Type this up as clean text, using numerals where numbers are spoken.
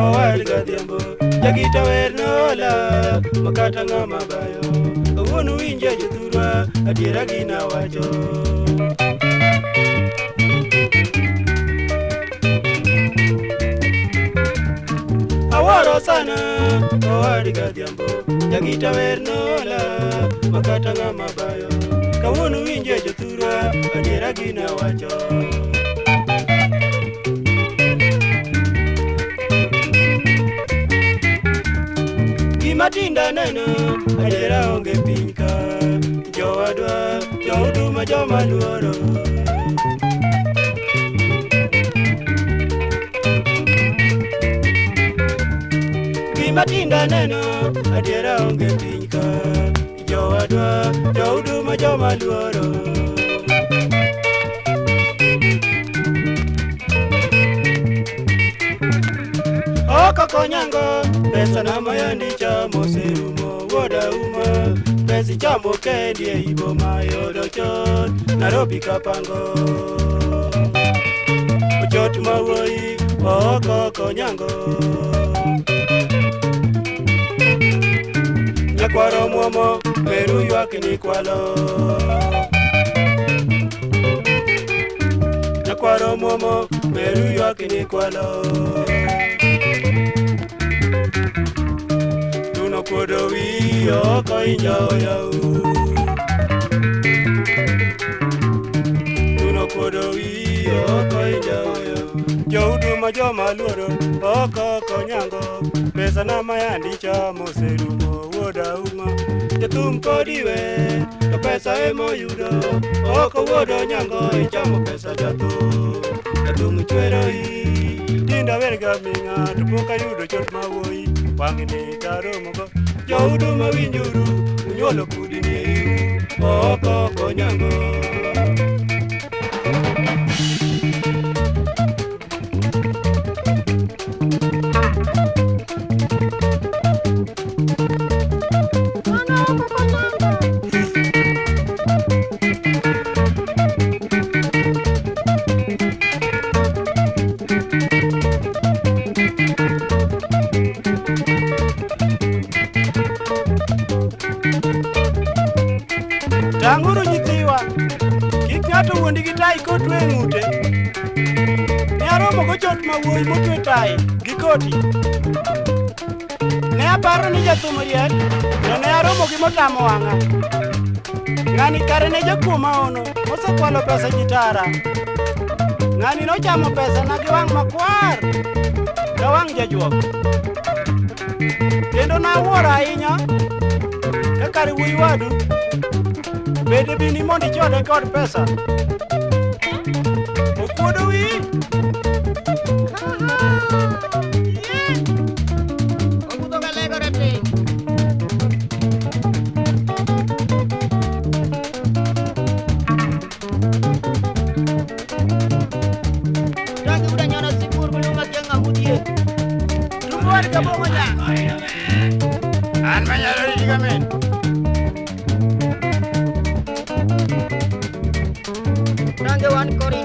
owad gadhiambo jagita wer nola makata ng'ama bayo kawuono winje jothurwa adiera gina wacho. Awuoro sana owad gadhiambo jagita wer nola makata ng'ama bayo kawuono winje jothurwa adiera gina wacho. Gima tinda neno adiera onge piny ka jowadwa jouduma joma luoro. Gima tinda neno adiera onge piny ka jowadwa jouduma joma luoro. Okokonyango pesa na mayandi chamo serumo wuoda uma pesi chamo kendi ei boma yudo chot Nairobi kapango ochot mawuoyi Okokonyango nyakwaro muomo meru ywak ni kwalo nyakwaro muomo meru ywak ni kwalo. Tuno kuodo wi oko injawo yau tuno kuodo wi oko injawo yau jouduma joma luoro Okokonyango pesa na mayandi chamo serumo wuoda uma jathum kodi we to pesa emoyudo oko wuodo nyango ichamo pesa jathum jathum chwero i tinda wer ga ming'a to pok ayudo chot mawuoyi wang'ni karomogo jouduma winjuru unyuolo kudni e iu Okokonyango. Tang'uru nyithiwa, kik ng'ato wuondi gi tai kotwe e ng'ute. Ne aromo gochot mawuoyi motwe tai gi koti. Ne aparo ni jathum riek, to ne aromo gi motamo wang'a. Ng'ani kare ne jakuo maono, mosekwalo pesa ji tara. Ng'ani nochamo pesa na gi wang' makwar, ka wang' jajuok. Kendo nawuoro ahinya, ka kare wuoyi wadu bede bini mondo ichode kod pesa. Okuodo wiyi. Obudho galegore piny. Rangi uda nyono sibur buluma kianga hudie. Tumbo wad kabongo ja. An manyalo riti gamen. Rangi wan kori.